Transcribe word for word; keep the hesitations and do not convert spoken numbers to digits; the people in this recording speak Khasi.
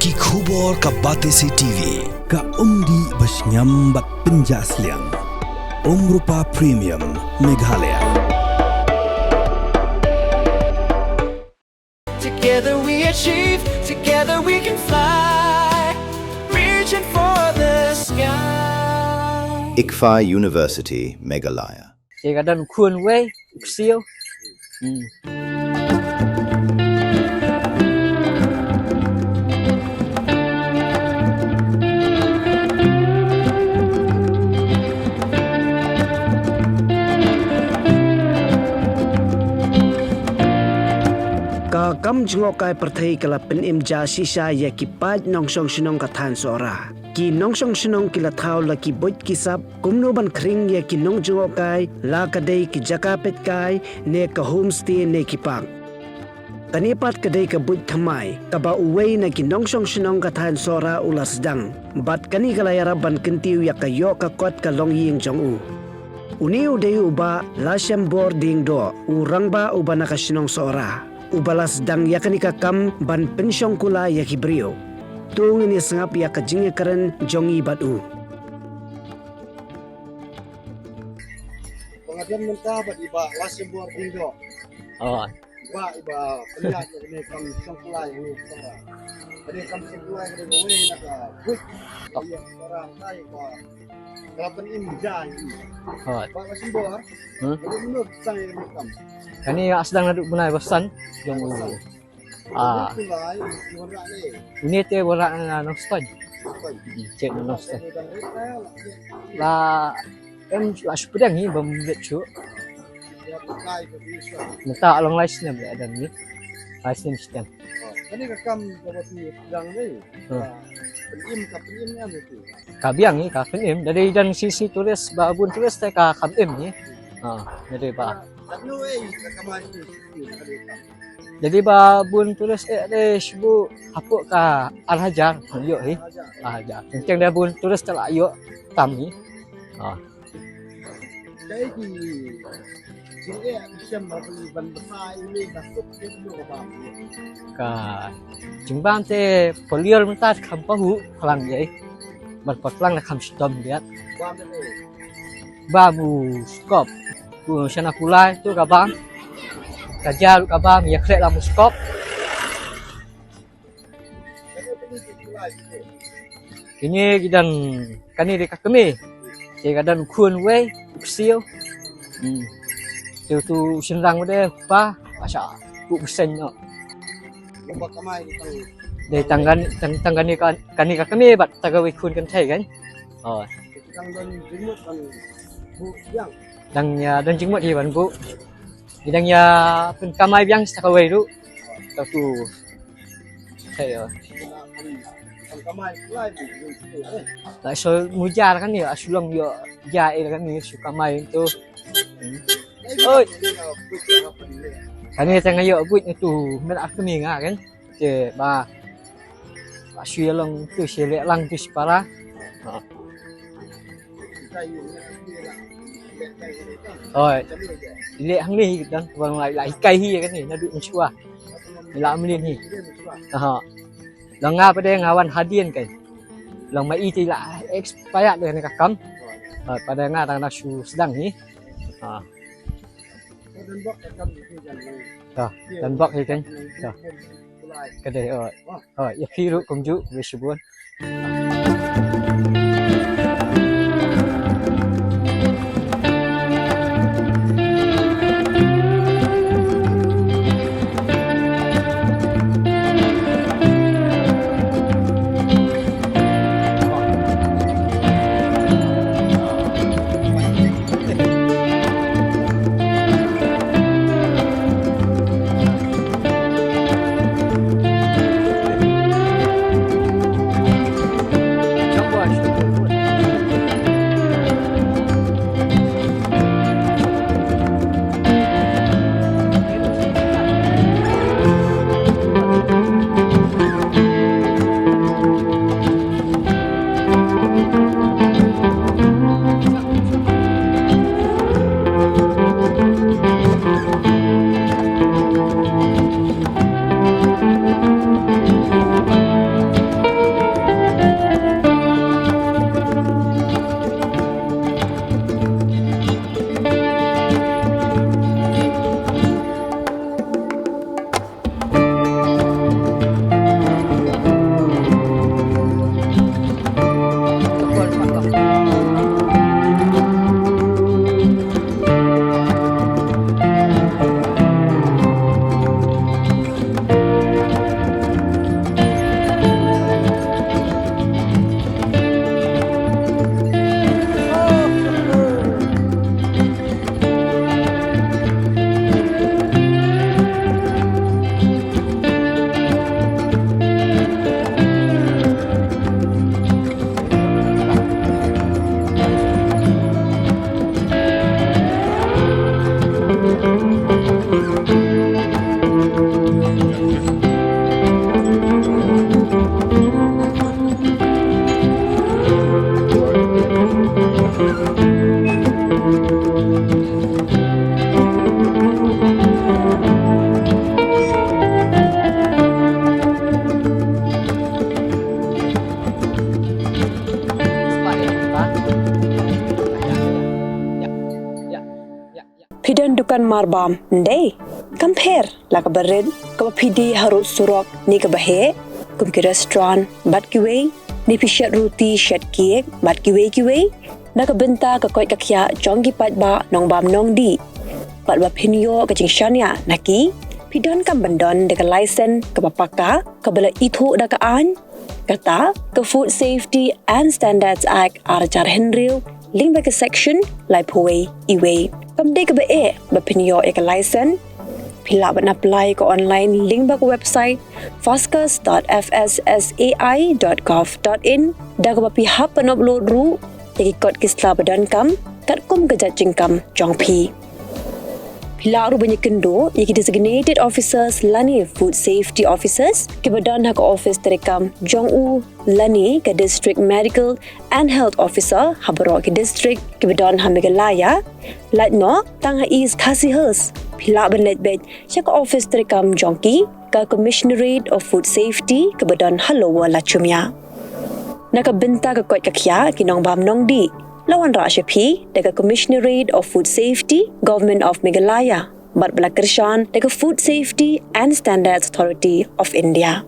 Ki khubor ka Batesi T V, ka umdih ba shngiam bad pynjah sliang. Umrupa Premium, Meghalaya. Together we achieve, together we can fly, reaching for the sky. ICFAI University, Meghalaya. Te ka don u khun wei, u ksiew. Hmm. Ka kam jngohkai pyrthei ka la pynim ja shisha ïa ki paid nongshong shnong ka thaiñ Sohra. Ki nongshong shnong ki la thaw la ki buit ki sap kumno ban khring ïa ki nongjngohkai, la ka dei ki jaka peitkai ne ka homestay ne ki park. Kane pat ka dei ka buit thymmai kaba uwei na ki nongshong shnong ka thaiñ Sohra u la sdang, bad kane ka la ïarap ban kyntiew ïa ka ïoh ka kot ka longïing jong u. Une u dei u Bah Lashembor Diengdoh, u rangbah uba na ka shnong Sohra, uba la sdang ïa kane ka kam ban pynshongkular ïa ki briew. To ngin ïa sngap ïa ka jingïakren jong ngi bad u. Ba nga don mynta bad i Bah Lashembor Diengdoh. Oh. Bah, i ba pynïaid ïa kane kam shongkular ïa kane ka, kane kam shongkular ïa kane ka wei na ka buit. Ïa ka rang kai ba ka la pynim ja ïa. Hooid. Bah Lashembor. Hmm? Kane mynno sdang ïa kane ka kam? Kane nga sdang naduh bnai ba san jong u. Ah. Une te wanrah na Nongstoiñ. Check na Nongstoiñ. La em la shu pdiang hi bym leit shuh. Mynta long lai snem la don hi. Lai snem stem. Kane ka kam kaba phi pdiang dei. Hmm. Ka pynim, ka pynim ïa me tu. Ka biang hi, ka pynim. Da dei don shisha tourist, ba bun tourist te ka kam im hi. Ha, da dei ba. Katno ei ka kamai tu. Da dei ba bun tourist eh dei shu hapoh ka ar hajar ïoh hi. Ar hajar. Teng teng da bun tourist te la ïoh tam hi. Ha. Ka jingbam te phyllaw mynta kham pahuh phlang ïa. Ban pat phlang la kham shitom biat. Bam u skop. Ku shana kulai tu ka bam. Ka jar ka bam ïa khleh la u skop. Kine ki don, kane dei ka kmie. Te ka don u khun wei, u ksiew. Hmm. Te utu u shynrang u dei u kpa, ba sha u bseiñ noh. Dei tang kan, tang, tang kane ka, kane ka kmie bad tang kawei khun kynthei kan. Oh. Dang ïa don jingmut hi ban buh. Dang ïa pynkamai biang sa kawei ruh. Tatu. Kayo. La shu mujar kan ïa, shu long ïa, ja ïa kan ïa, shu kamai tu. Oi. Kan ïa tang ïa buit tu, men ak ni nga kan. Ke ba. Ba shu ïa long tu, shu leh lang tu shi para. Ha. Oi. Leh hangne hi dang, wan lai lai kai hi kan ni, naduh mynshuwa. Ila mlien hi. Aha. Long nga pat nga wan hadien kai. Long ma i te la expire de ne ka kam. Ha, pat nga dang na shu sdang hi. Ha. Ha, dan bok hi kan. Ha. Ka dei, oi. Oi, ïa phi ruh kumjuh, khublei shibun. Marbam ndei, kam pher la kaba rit, kaba phi die harud surok ne kaba heh, kum ki restaurant bad kiwei, ne phi shet ruti shet cake bad kiwei kiwei, na ka bynta ka koit ka khiah jong ki paidbah nongbam nongdih. Bad ba phin ïoh ka jingshaniah na ki, phi donkam ban don da ka license kaba pakka, kaba la ithuh da ka aiñ, kata ka Food Safety and Standards Act ar hajar hynriew, lyngba ka section laiphew wei, iwei. Kam dei kaba eh ba phin ïoh ïa ka license. Phi lah ban apply ka online lyngba ka website foscus dot F S S A I dot gov dot in, da kaba phi hap ban upload ruh ïa ki kot ki sla ba donkam katkum ka jait jingkam jong phi. Phi lah ruh ban ïakynduh ïa ki designated officers lane food safety officers kiba don ha ka office treikam jong u lane ka district medical and health officer ha baroh ki district kiba don ha Meghalaya. Lait noh tang ha East Khasi Hills, phi lah ban leit beit sha ka office treikam jong ki, ka Commissionerate of Food Safety kaba don ha Lower Lachumia. Na ka bynta ka koit ka khiah ki nongbam nongdih, la wanrah sha phi da ka Commissionerate of Food Safety, Government of Meghalaya, bad ba la kyrshan da ka Food Safety and Standards Authority of India.